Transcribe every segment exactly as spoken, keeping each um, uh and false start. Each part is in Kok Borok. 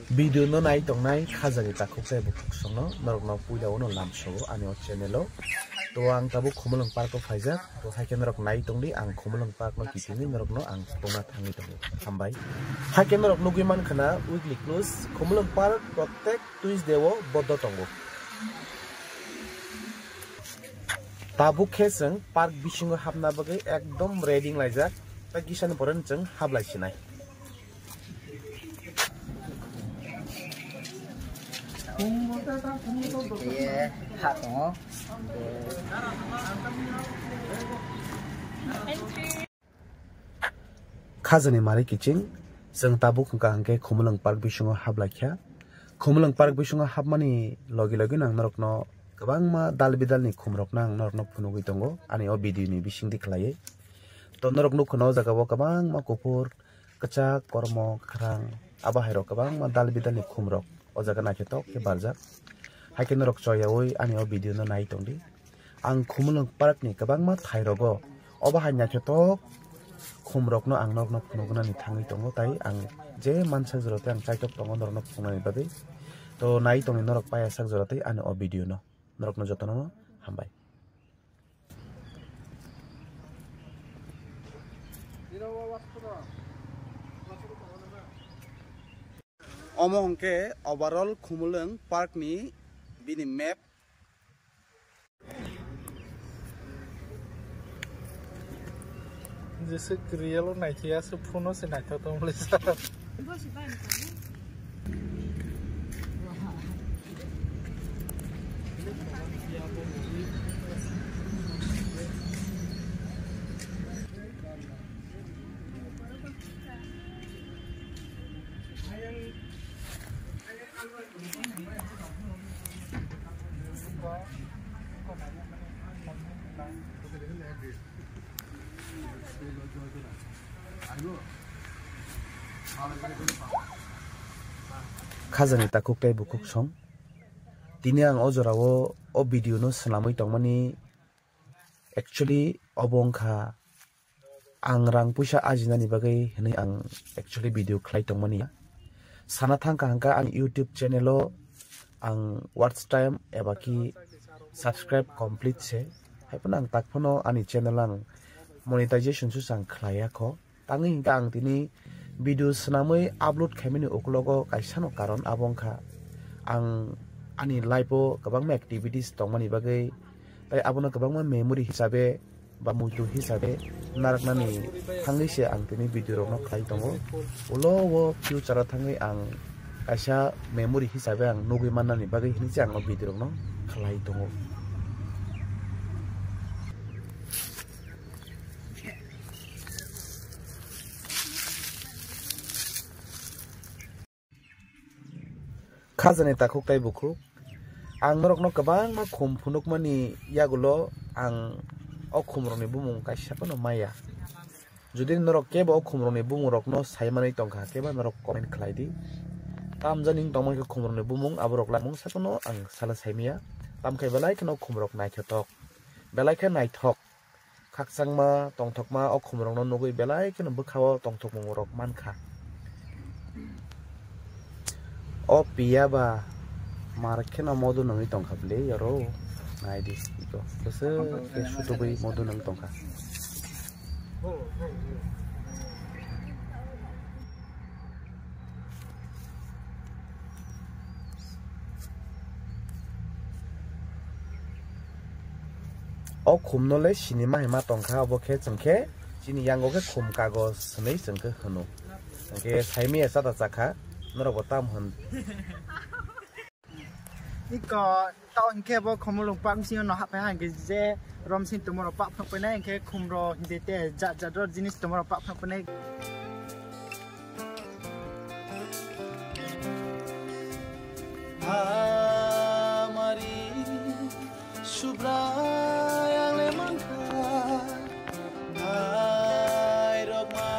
Video no nai tongnai khajani takhuk tei bukhuk songno norokno puila uno lamsogo ani o channel o. To ang tabuk Khumulwng Park o phaijak. To haikhe norok nai tongdi, ang Khumulwng Park no kitingwi norokno ang tongna thangwi tongo. Hambai. Haikhe norok nugwi mankha na weekly close Khumulwng Park protect Tuesday o bodo tongo. Tabuk khe chwng park bisingo hapna bagwi ekdom ready wnglaijak, tei kisani pore chwng haplai sinai. Ye, ha tongo. Khajani mari kiching, chwng tabuk hwnkha hwnkhe Khumulwng Park bisingo haplaikha. Khumulwng Park bisingo hapmani logi logi no ang norokno kwbangma dal bidalni khumrokno ang norokno phunugwi tongo ani o video ni bisingtwi khlaiwi. To norok nukha na o jaga o kwbangma kuphur, kwchak, kormo, kwkhrang, abo hairok kwbangma dal bidalni khumrok o jaga naithothok khe barjak. Haikhe norok choyaui ani o video no nai tongdi. Ang Khumulwng Park ni kwbangma thai rogo obo hai naithothok khum rokno ang norokno phunuknani thangwi tongo, tai ang je mansak jora tei ang chaitok tongo norokno phunuknani bagwi. To nai tongni norok paya sak jora tei ani o video no norokno jotono hambai. Omo hwnkhe overall Khumulwng Park ni bini map. Jese real o naikhe aswk phone o se naithotok wnglaijak. Khajani takhuk tei bukhuk song. Tini ang o jorao o video no swnamwi tongmani, actually obo wngkha ang rang puisa ajinani bagwi hinwi ang actually video khlai tongmani. Sana thangkha hwnkha ani YouTube channel o ang watch time eba ki subscribe complete se. Haiphano ang takphano ani channel ang monetization susa ang khlaiya kho. Tangwi hwnkha ang tini video swnamwi upload khaimani ukulogo kaisano karon abo wngkha ang ani life o kwbangma activities tongmani bagwi, tai abono kwbangma memory hisabe ba muitu hisabe naraknani thangwi se ang tini video rokno khlai tongo. Ulo o future o thangwi ang kaisa memory hisabe ang nugwi mannani bagwi hinwi se ang o video rokno khlai tongo. Khajani takhuk tei bukhuk. Ang norokno kwbangma khum phunukmani yagulo ang o khumrokni bumung kaisa phano maya. Jodi norok kebo o khumrokni bumungrokno saimanwi tongkha, kebo norok comment khlai di. Tamjani wng tongmani khe khumrokni bumung, aborok lamung saphano ang sala saimaya. Tamkhe belai kheno khumrok naithothok, belai khe naithok. Khakchangma, tongthokma o khumrokno nugwi belai kheno bwkha-o tongthokmungrok mankha. O piya ba mar kheno modo nungwi tongkha bwle oro. Naidi, iko bwswk khe sutubwi modo nung tongkha. O khumno le sini ma hai ma tongkha, obo khe chwng khe chini yango khe khum kagos hinwi chwng khe hwno. Hwnkhe saimaya chata chakha, norokbo tam hwn. Iko, tao hinkhe bo Khumulwng Park bisingo no happhai ha hinkhe je rom sini tongmorok pak phang painai hinkhe khumrok hinkhe tei jat jat rok jinis tongmorok pak phang painai. Hamari Subrai ang le mankha, hai rok ma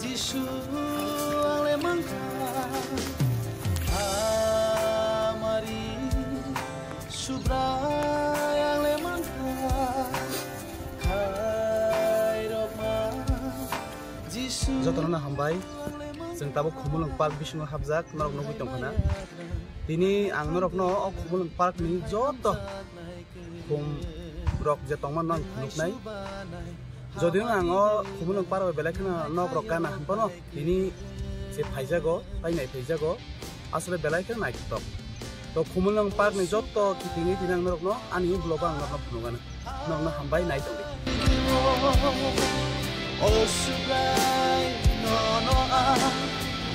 Jisu ang le mankha, hamari Subrai ang le mankha, hai rok ma Jisu. Jotono no hambai. Chwng tabuk Khumulwng Park bisingo hapjak, norok nugwi tongkha na. Tini ang norokno o Khumulwng Park ni joto khum rok je tongma no ang phunuknai. Jodi ang o Khumulwng Park bai belai kheno nok rok gana hwnphano tini je phaijago, tai nai phaijago, asole belai kheno naithotok. To Khumulwng Park ni joto kiting tini ang norokno ani vlog o ang norokno phunukgana. Norokno hambai nai tongdi. O Subrai, nono ang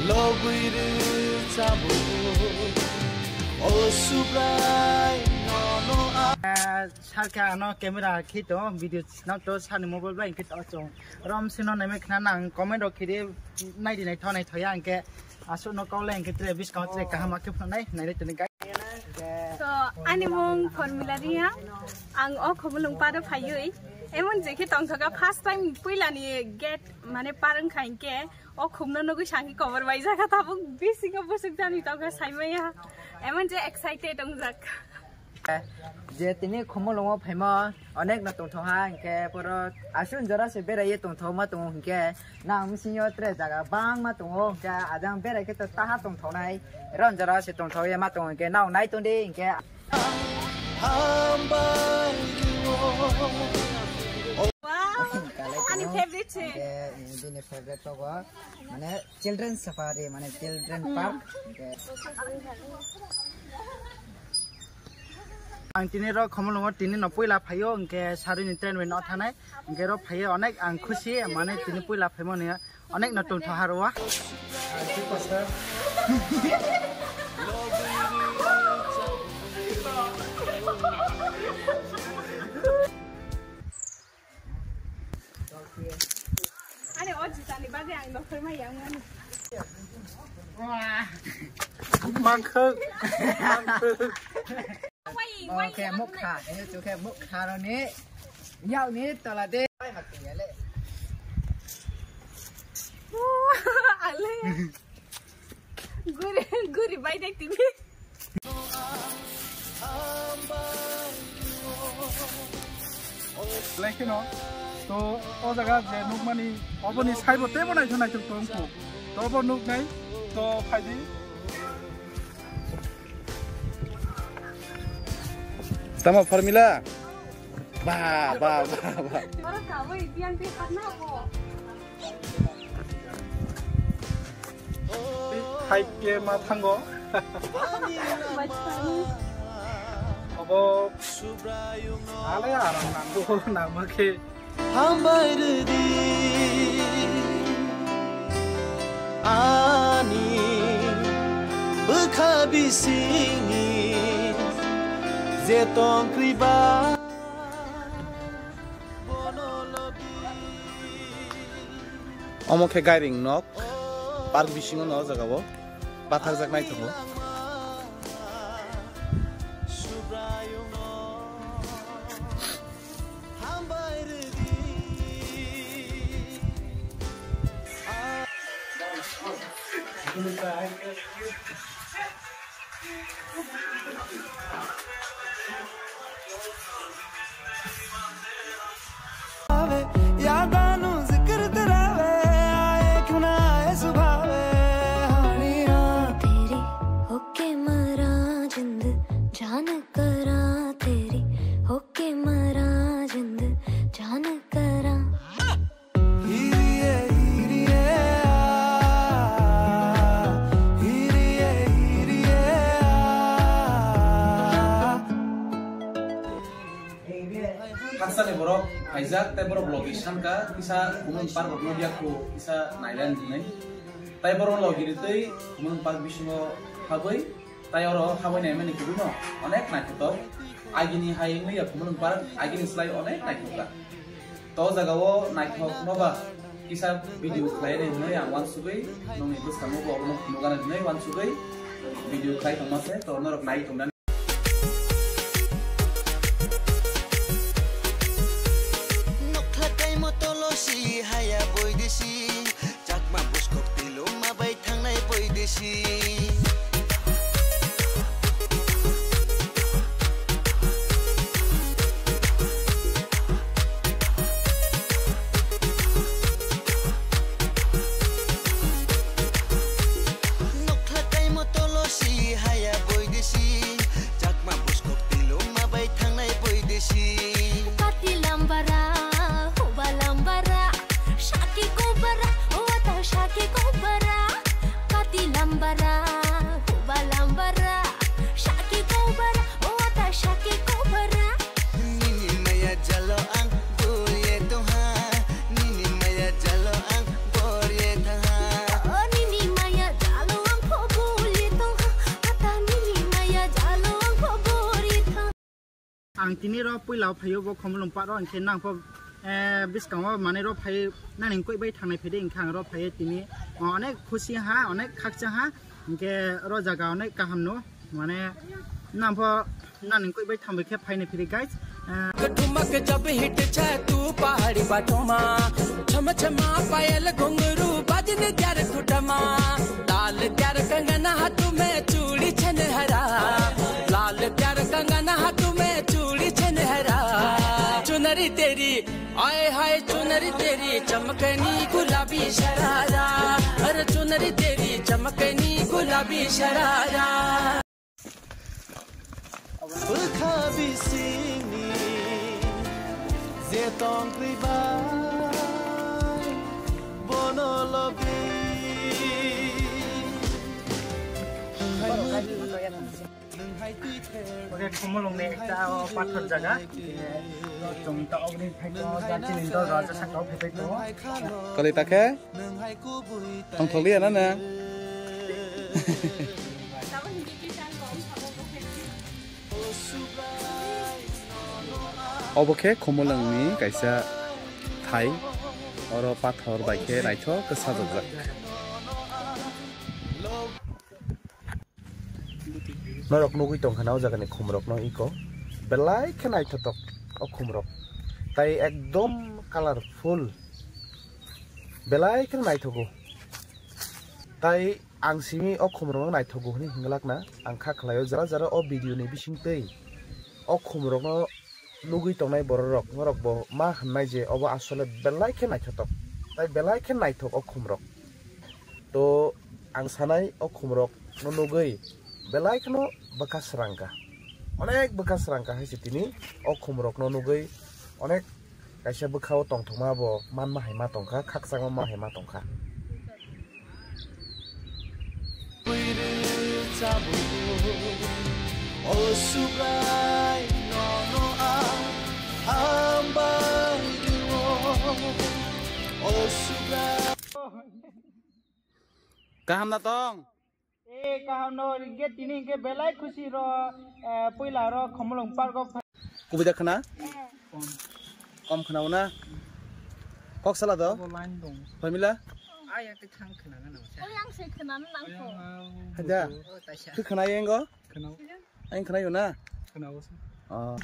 logwi rwchabo. O Subrai, nono ang. Ah, sarkha ano camera khito video sinok to sani mobile bai khito chong. Rom sino nai me khna nang comment rok khiri nai di nai thonai thoya angke. Asuk no kau leng ke tre bis kau tre kaham akhe phunai nai le tini gai. So, ani mung Formula Ria, ang o Khumulwng Park o phaiwi. Emon je khe tongthoka first time puila ni gate mane par wngkha hinkhe o khum no nugwi sangkhe kobor bai jaka tabuk bisingo busuk jani tongkha saimaya. Emon je excited wngjak. Je tini Khumulwng o phaima onek no tongthokha hinkhe poro aswk jora se berai ye tongthokma tongo hinkhe nang bisingo tre jaga bangma tongo hinkhe ajang berai khe to taha tongthoknai ron jora se tongthok ye ma tongo hinkhe nang nai tongdi hinkhe. Wow, ani favorite se. Hinkhe bini favorite to bo mane children safari mane children park hinkhe. Ang tini ro Khumulwngo tini no puila phaio, hinkhe saruni train bai no thanai, hinkhe ro phaio onek ang khusi, mane tini puila phaimani onek no tongthokha ro. Ani o jitani bagwi ang nokhroi ma yang mani. Mangkhuk. Mangkhuk. Oke, mukha. Ini tuh kayak mukha lo nih. Yau nih, tola deh. Ale. Guri, guri bai dai tini. Belai kheno, to o jaga je nukmani, oboni saibo teibo naithok naithok tongkho. To obo nuknai, to phaidi. Tamo Formula? Ba, ba, ba, ba. Oro kawi biang tei khakna bo. Hai ke ma thango. Obo ale aram nango nangma khe. Hambai rwdi ani bwkha bisingni je tong kwrwi ba. Omo khe gairing nok, park bisingo no o jaga o bathakjak naithogo. तेरी होके मरा जिंद जान करा, तेरी होके मरा जिंद जान करा। Haksani borok phaijak, tei borok logi sankha, kisa Khumulwng Park rokno yakho kisa nailan hinwi. Tai borok logi ritwi Khumulwng Park bisingo habwi, tai oro habwi naimani kubui no onek naithotok. Agini hai wngwi ya Khumulwng Park, agini slai onek naithok kha. To o jaga o naithok no ba kisa video khlai rw hinwi ang uansugwi nongni bwskango bo obono phunukgana hinwi uansugwi video khlai tongma se, to norok nai tongna. Nokla kaimo tolosi haya boidesi, chakma buskok tiloma bai thangnai boidesi. Ang tini ro puila o phaio bo Khumulwng park ro, hinkhe nang pho, eh, bwskango manwi ro phai nani koi bai thangnai phai de, hinkhe ang ro phai tini, oh, onek khusi ha, onek khakchang ha, hinkhe ro jaga onek kaham no, mane nang pho nani koi bai thangbai khe phainai phiri guys. Eh, ठुमक जब हिट छै तू पहाड़ी बाटो मा, छम छमा पायल घुंघरू बाजन त्यार खुटमा, लाल त्यार कंगन हाथ में चूड़ी छन हरा, लाल त्यार कंगन हाथ में चूड़ी छन हरा। चुनरी तेरी आए हाय, चुनरी तेरी चमकनी गुलाबी शरारा, अरे चुनरी तेरी चमकनी गुलाबी sharara. Bwkha bisingni je tongtwi bai, bono logi. Oke, Khumulwng ni ekta o pathor jaga. Chwng ta ogni phai to, jati ni dol raja saka o phai to. Kali ta khe? Tongthokliya na nang? Obo khe Khumulwng ni kaisa thai, oro pathor bai khe naithok khe sajokjak. Norok nugwi tongkha na o jagani khumrokno iko, belai khe naithotok o khumrok, tai ekdom colorful, belai khe naithogo. Tai ang simi o khumrokno naithogo hwnwi hwnglak na ang kha khlaio, jara jara o video ni bisingtwi o khumrokno nugwi tongnai bororok, norok bo ma hwnnai je obo asole belai khe naithotok, tai belai khe naithok o khumrok. To ang sanai o khumrok no nugwi belai kheno bwkha srangkha, onek bwkha srangkha hai se tini o khumrok no nugwi onek kaisa bwkha o tongthokma bo manma hai ma tongkha, khakchangma ma hai ma tongkha. O Subrai nono ang hambai rio, o Subrai. Kaham na tong? Eh, kaham no, hinkhe tini hinkhe belai khusi ro, eh, puila ro Khumulwng park o phai. Kubui da khna? Kom khna na? Kok sala do? Line dong. Phaimila? Ay, ang te khang khna na. Oy, ang se khna na nang ko. Haja. Taisa. Tu khna yengo? Khna. Ang khna yo na? Khna o. Ah.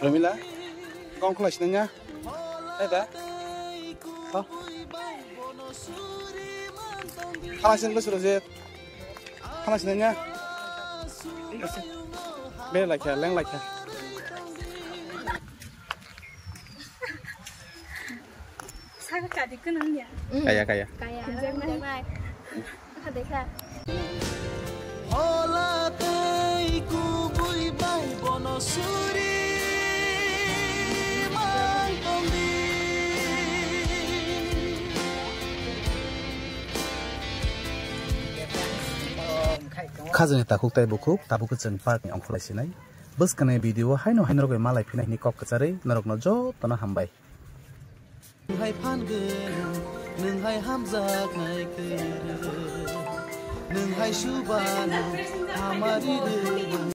Romila, kong khulai sinanya? Ada? Oh. Khana sin bosro je. Khana sinanya? Be laikha, leng laikha. Saka kadi kunang ya? Kaya, kaya. Kaya. Kaya. Kaya. Hola tei kubui bai bono suri mang tongdi. Khajani takhuk tei bukhuk tabuk chwng park ni ongkhorlai sinai. Bwskangni video o haino haino rogwi malai phinai hwnwi kok kwcharwi norokno jotono hambai. Nwng hai phan gwnang, nwng hai hamjaknai kwrwi, nwng hai subanang, hamari rwng.